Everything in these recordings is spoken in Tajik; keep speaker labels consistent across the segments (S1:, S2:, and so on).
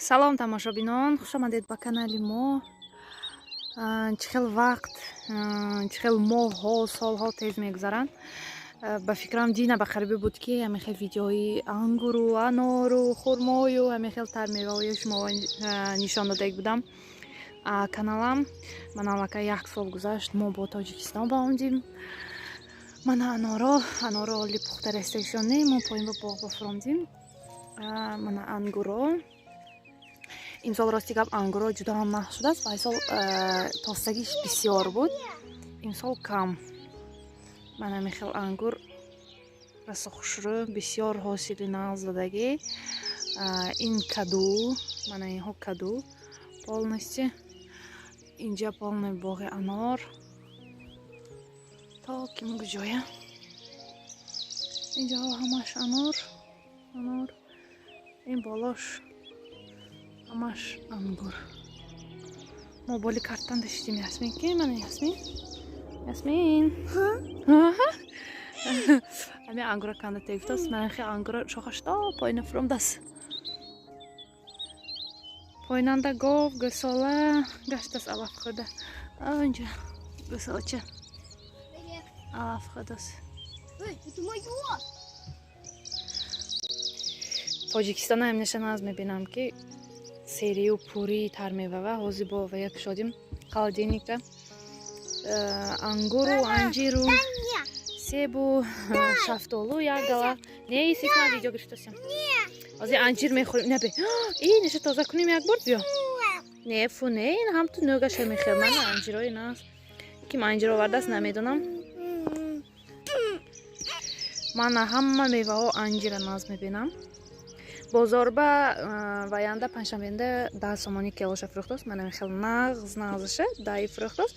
S1: Салом, тамошобинон, хушомадед ба канали мо. Чӣ хел вақт, чӣ хел моҳҳо, солҳо тез мегузаранд. Ба фикрам, дина ба қарибе буд, ки ҳамин хел видеои ангуру, анору, хурмою, ҳамин хел тармеваҳои шумо нишон додаек будам. Каналам ман аллакай як сол гузашт, мо бо Тоҷикистон баомдим. Мана аноро, аноро оли пухта рестагишон не, мо поин ба боғ бафуромдим. Мана ангуро. Имсол, рости гап, ангуро ҷудо ҳам нағз шудааст. Вай сол тостагиш бисёр буд, имсол кам. Мана михел ангур расо хушрӯ, бисёр ҳосили нағз додагӣ. Ин каду, мана инҳо каду полностью. Инҷа полный боғи анор то ким куҷоя. Инҷаҳо ҳамаш анор, анор, ин болош ҳамаш ангур. Мо боли картан даштим. Ясмин ки, мана Ясмин, Ясмин ҳамин ангура канда тегуфтааст. Мана хе ангура шохаш то поина фуромдааст. Поинанда гов, гӯсола гаштааст, алаф хӯрда. Инҷа гӯсолача алаф хӯрдааст.
S2: Это моё!
S1: Тоҷикистона ҳамеша наз мебинам, ки серию пурии тармевава. Ҳозир бо вая кушодим холодильника, ангуру, анҷиру, себу, шафтолу як гала. Не, сисма видео гирифтасям. Ҳозир анҷир мехӯрем. Набе, и неша тоза кунем як бор, биё. Не, фу, не, ин ҳам ту нӯгаша мехӯрем. Мана анҷирои нас. Ким анҷир овардааст, намедонам. Мана ҳама меваҳо анҷира наз мебинам. Бозорба ваянда панҷшанбеанда 10 сомонӣ килоша фурӯхтааст. Мана хел нағз нағзаша даи фурӯхтааст.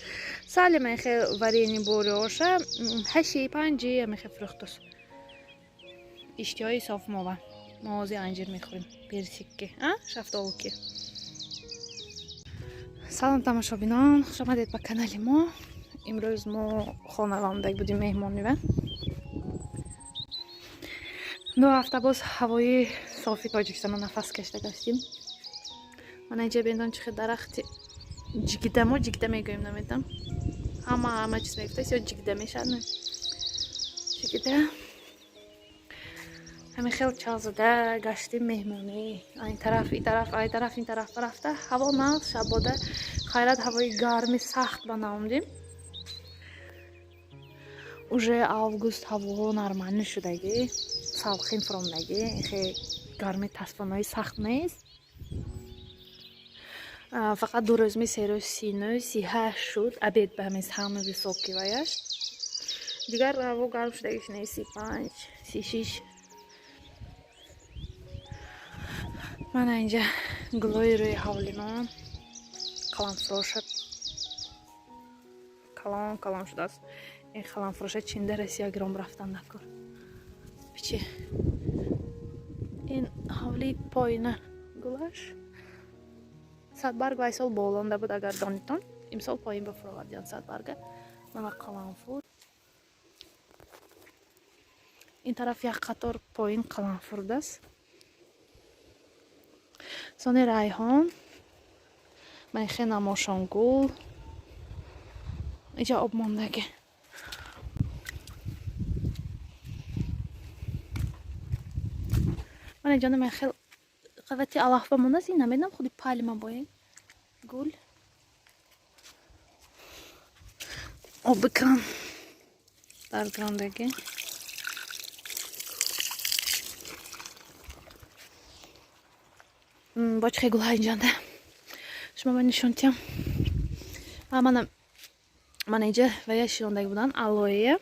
S1: Сали ман хел варени бориоша ҳаши, панҷи ҳамин хел фурӯхтааст. Иштиҳои соф мова. Мо ҳозир анҷир мехӯрем, персикки, шафтолуки. Салом, тамошобинон, хушомадед ба канали мо. Имрӯз мо хона омадаг будем меҳмонива. 2 ҳафта боз ҳавои софи Тоҷикистона нафас кашида гаштем. Мана инҷа биндан, чӣ хел дарахти ҷигида. Мо ҷигида мегӯем, намедам, ҳама ҳама чиз мегуфтаст ё ҷигида мешавад, не, ҷигида. Ҳамин хел чалзада гаштем меҳмонӣ, айн тараф, ин тараф, ай тараф, ин тараф рафта. Ҳаво нағз, шабода хайрат ҳавои гарми сахт ба наомдем. Уже август, ҳаво нормально шудагӣ, салқин фуромдагӣ, хе гарми тасфонаи сахт нест. Фақат 2 рӯзми, 3 рӯз 39, 38 шуд обед ба ҳамин самый высокий ваяш. Дигар ҳаво гарм шудагиш не, 35, 36. Мана инҷа гулои рӯи ҳавлимон, қаламфуроша калон калон шудааст. Ин қаламфуроша чинда, Россия гиром рафтан накор. Бичи, ин ҳавлии поина гулаш садбарг. Вай сол болонда буд, агар донитон, имсол поин ба фуровардиан садбарга. Мана қаламфур, ин тараф як қатор поин қаламфур будааст. Сони райҳон, мана хе намошонгул, инҷа об мондагӣ. Мана инҷа ман хел қавати алафба мондааст. Ин намедонам, худи пальма боин гул об бикунам дар грандагӣ. Бо чӣ хел гулҳа инҷанда шумо ман нишон тиям. Мана, мана инҷа вая широндагӣ буданд алоя.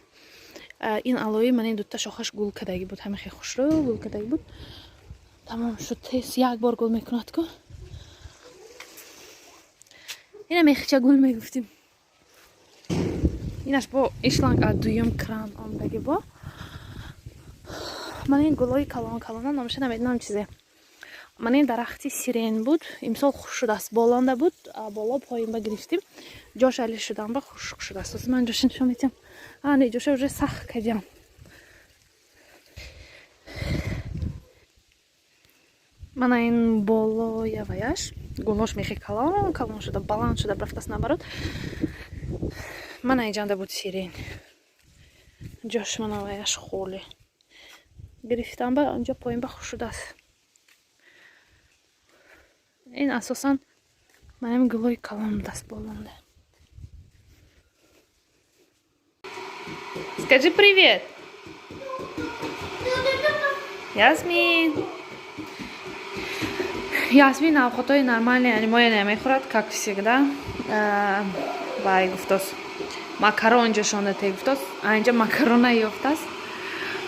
S1: Ин алои мана ин дута шохаш гул кардагӣ буд, ҳамин хел хушрӯ гул кардагӣ буд. Тамом шуд, тез як бор гул мекунад ку. Ина мехча гул мегуфтим. Инаш бо ишланг аз дуюм кран омдагӣ. Бо мана ин гулои калон калона, номаша намедонам чизе. Мана ин дарахти сирен буд, имсол хушк шудааст. Болонда буд, боло поин ба гирифтим, ҷош али шудан ба хушк шудааст. Ҳозир ман ҷоша нишон метиҳам. А, не, ҷоша уже сахт кардиам. Мана ин болояваяш гулош мехе калон калон шуда, баланд шуда рафтаст наоборот. Мана инҷанда буд сирень. Ҷош мана ваяш холе. Гирифтам ба онҷо поин ба хуш шудааст. Ин асосан манам гулои калон даст болонда. Скажи привет. Ясмин. Ясмин авқотои нормальный анимоя намехӯрад, как всегда. Вай гуфтос. Макарон ҷошонда те гуфтос. А инҷа макарона ёфтаст.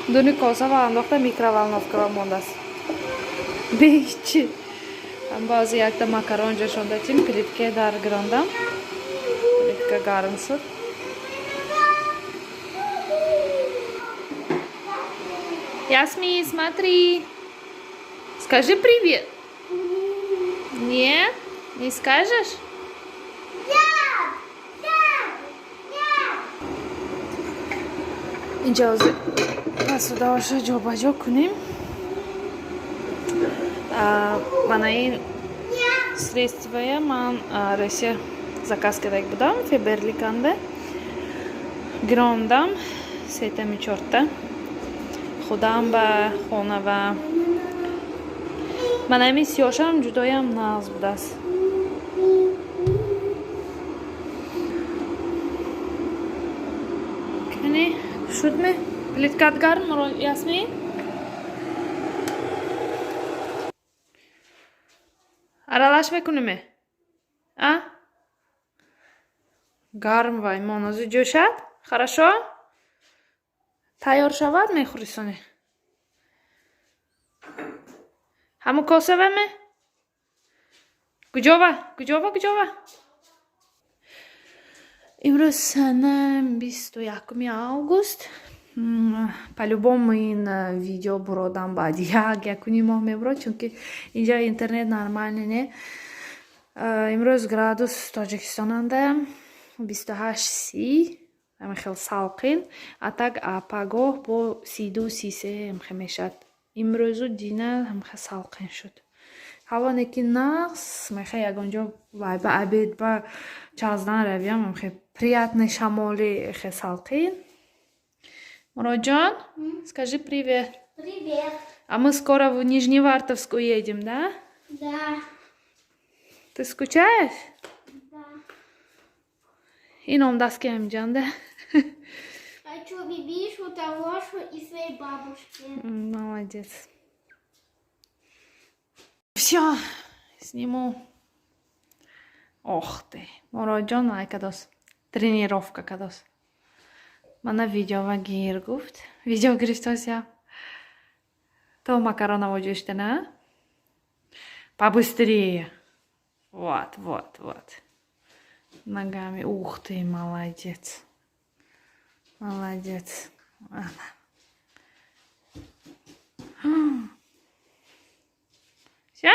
S1: Дуни коса ва андохта микроволновка ва мондааст. Беҳичи. Баъзе якта макарон ҷошонда тим, плитке дар гирондам. Плитка гарм шуд. Ясмин, смотри. Скажи привет. Нет? Не скажешь?
S2: Нет! Нет! Нет!
S1: Инҷа посудаҳоша ҷобаҷо кунем. Мана ин средствоя ман Россия заказ кардаг будам, Фаберликанда. Гирондам сетами чорта. Худам ба хона ва мана ҳамин сиёшам ҷудоям нағз будааст. Кани шудме? Плиткат гарм, Ясмин? Аралаш мекунеме? А? Гарм вай монози ҷӯшад? Хорошо? Тайёр шавад мехӯри сони? Ҳамун косаваме? Куҷова? Куҷова? Куҷова? Имрӯз сана 21 август. По-любому ин видео буродам баъди як-якуним моҳ мебурод, чунки инҷа интернет нормальный не. Имрӯз градус Тоҷикистонанда 28-30, ҳамин хел салқин, а так пагоҳ бо 32-33 ҳамхел мешавад. Имрӯзу дина ҳамхел салқин шуд. Ҳаво неки нағз, мехе ягонҷо вай ба обед ба чаздан равиям, ҳамхел приятный шамоли хе салқин. Муроджон, скажи привет.
S2: Привет.
S1: А мы скоро в Нижневартовск уедем, да?
S2: Да.
S1: Ты скучаешь?
S2: Да.
S1: И нам даст кем, да?
S2: Хочу бибишу, Тавошу и своей бабушке.
S1: Молодец. Все, сниму. Ох ты. Муроджон, ай кадос. Тренировка кадос. Мана видео гир гуфт. Видео гирифтося. То макарона воджиштена. Побыстрее. Вот, вот, вот. Ногами. Ух ты, молодец. Молодец. Ана. Все?